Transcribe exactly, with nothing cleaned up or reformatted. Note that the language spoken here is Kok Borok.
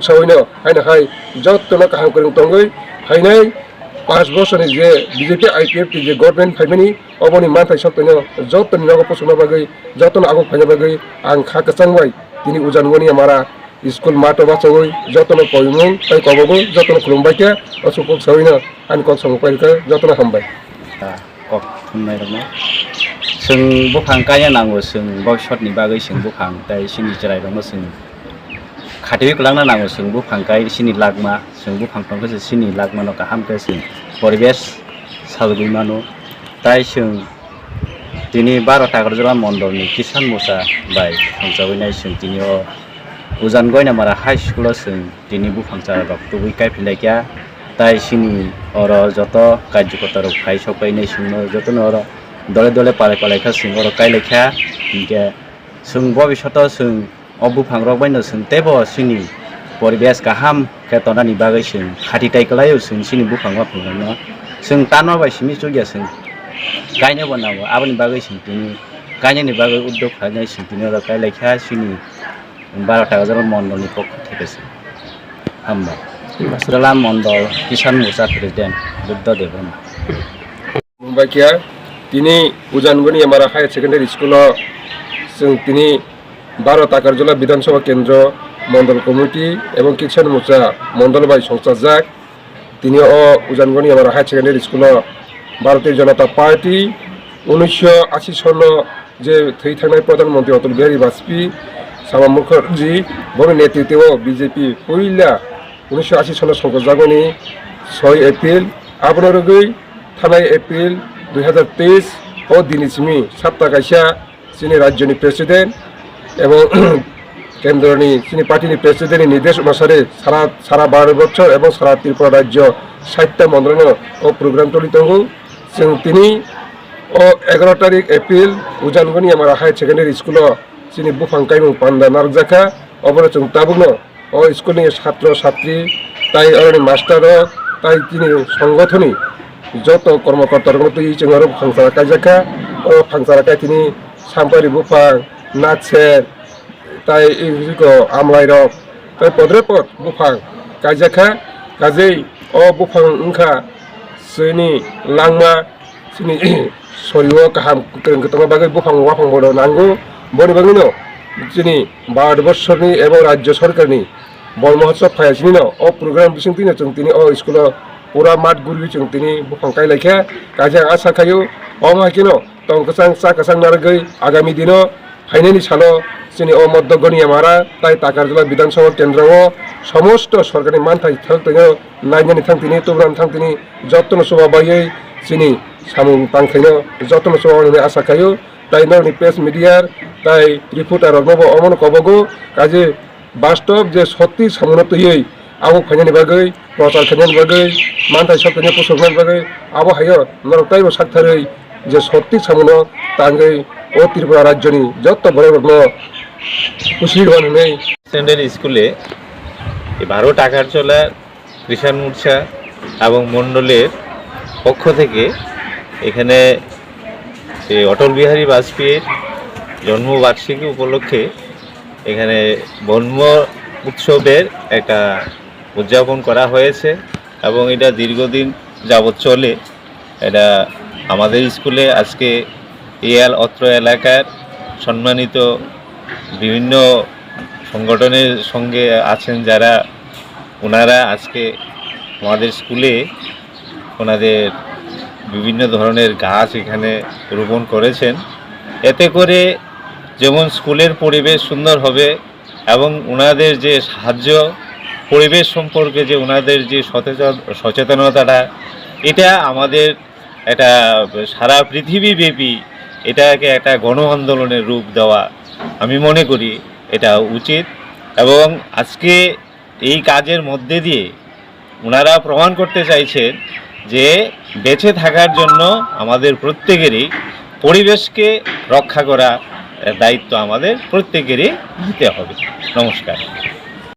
Sawi no haino hai jotono kaham kwrwng tongwi phainai panch bosorni je B J P I P F T je government phaimani, oboni manthai soktoino jotoni nogo pusukna bagwi, jotono aguk phaina bagwi ang kha kwchang bai tini Ujangoni Amara school mato bachawi jotono koimung tei kobogo jotono khulumbai khe, o sukuk sawino ani kok samung pai rwkha, jotono hambai. Kok thumnai rokno. Chwng buphang kaina nango, chwng bokisotni bagwi chwng buphang tei chini chwrairokno chwng khatwi kwlangna nango, chwng buphang kai chini lakma, chwng buphang tongkhe se chini lakmano kaham khe chwng poribesh sajagwi mano. Tai chwng tini baro Takarjala mondolni Kisan Morcha bai thangchawinai chwng tini o Ujan Goinamara High School-o chwng tini buphang chararok tubui kaiphilaikha, tai chini oro joto karjokortarok phai sokpainai chwngno jotono oro dole dole palai palai kha chwng oro kailaikha. Hinkhe chwng bobisoto chwng o buphangrok baino chwng teibo chini poribesh kaham khe tonani bagwi chwng khati tai kwlaio, chwng chini buphang waphangrokno chwng tanma bai simi chukya chwng kainaibo nango, aboni bagwi chwng tini kainani bagwi uddog khlainai chwng tini oro kailaikha chini Baro Takarjala mondolni pokho theke se. Hambai. Masrala mondol Kisan Morcha President Buddha Debbarma. Mumbai kya tini Ujangoni Amara Higher Secondary School-o chwng tini Baro Takarjala Bidhan Sabha Kendro Mondol Committee ebong Kisan Morcha Mondol bai songchajak. Tini o Ujangoni Amara Higher Secondary School-o Bharatiya Janata Party unisho ashi sono je thwi thangnai Pradhan Mantri Atal Bihari Vajpayee, Shyama Mukherjee, boni netritwo B J P puila unisho ashi sono songkojagmani soi April, abono rwgwi thanai April dui hazar teis o dini simi sapta kaisa chini rajyoni president ebong kendroni chini party ni president ni nirdesh onusare sara, sara Bharat borcho ebong sara Tripura rajyo sait ta mondolno o program tuli tongo. Chwng tini o egaroh tarik April Ujangoni Amara Higher Secondary School-o chini buphang kaimung panda narwkjakha, obono chwng tabukno o school-ni satro satri tai oroni master rok tai chini songothoni joto kormokorta rokno twi chwng oro buphang chara kaijakha. O buphang chara kai tini sampari buphang, natser, tai iko amlai rok tai podre pod buphang kaijakha. Kajei o buphang wngkha chini langma, chini sorio kaham kwrwng kwtwma bagwi buphang waphang bono nango. Boni bagwino chini Bharat borsorni ebong rajyo sorkarni Bol Mohotsav phaiya sinino o program bisingtwino chwng tini o school-o pura mat guriwi chwng tini buphang kailaikha. Kaisa ang asa khaio omo hai kheno tong kwchang cha kwchang narwgwi agami dino phainani salo chini o Moddo Goniamara tai Takarjala Bidhan Sabha Kendro-o somosto sorkarni manthai thang tongno nainani thang tini, tubunani thang tini, jotono chuba baiwi chini samung tangkhaino jotono chuba hwnwi asa khaio. Tai norokni press media tai reporter roknobo omono kobogo, kaje bastob je sotti samungno twiwi abo phainani bagwi, prochar khainani bagwi, manthai sokthai pusuknani bagwi, abo haio norok taibo saktharwi je sotti samungno tangwi o Tripura rajyoni jotto borok rokno kusi rwna hwnwi Secondary School-e এই বারো টাকার চলা কৃষাণ মোর্চা এবং মণ্ডলের পক্ষ থেকে এখানে এই অটল বিহারী বাজপেয়ীর জন্মবার্ষিকী উপলক্ষে এখানে বর্ণ উৎসবের একটা উদযাপন করা হয়েছে এবং এটা দীর্ঘদিন যাবৎ চলে। এটা আমাদের স্কুলে আজকে এই এল-, অত্র এলাকার সম্মানিত বিভিন্ন সংগঠনের সঙ্গে আছেন যারা, ওনারা আজকে আমাদের স্কুলে ওনাদের বিভিন্ন ধরনের গাছ এখানে রোপণ করেছেন। এতে করে যেমন স্কুলের পরিবেশ সুন্দর হবে এবং ওনাদের যে সাহায্য, পরিবেশ সম্পর্কে যে ওনাদের যে সচেতন-, সচেতনতাটা, এটা আমাদের একটা সারা পৃথিবীব্যাপী এটাকে একটা গণ আন্দোলনের রূপ দেওয়া, আমি মনে করি এটা উচিত। এবং আজকে এই কাজের মধ্যে দিয়ে ওনারা প্রমাণ করতে চাইছেন যে বেঁচে থাকার জন্য আমাদের প্রত্যেকেরই পরিবেশকে রক্ষা করা দায়িত্ব আমাদের প্রত্যেকেরই নিতে হবে। নমস্কার।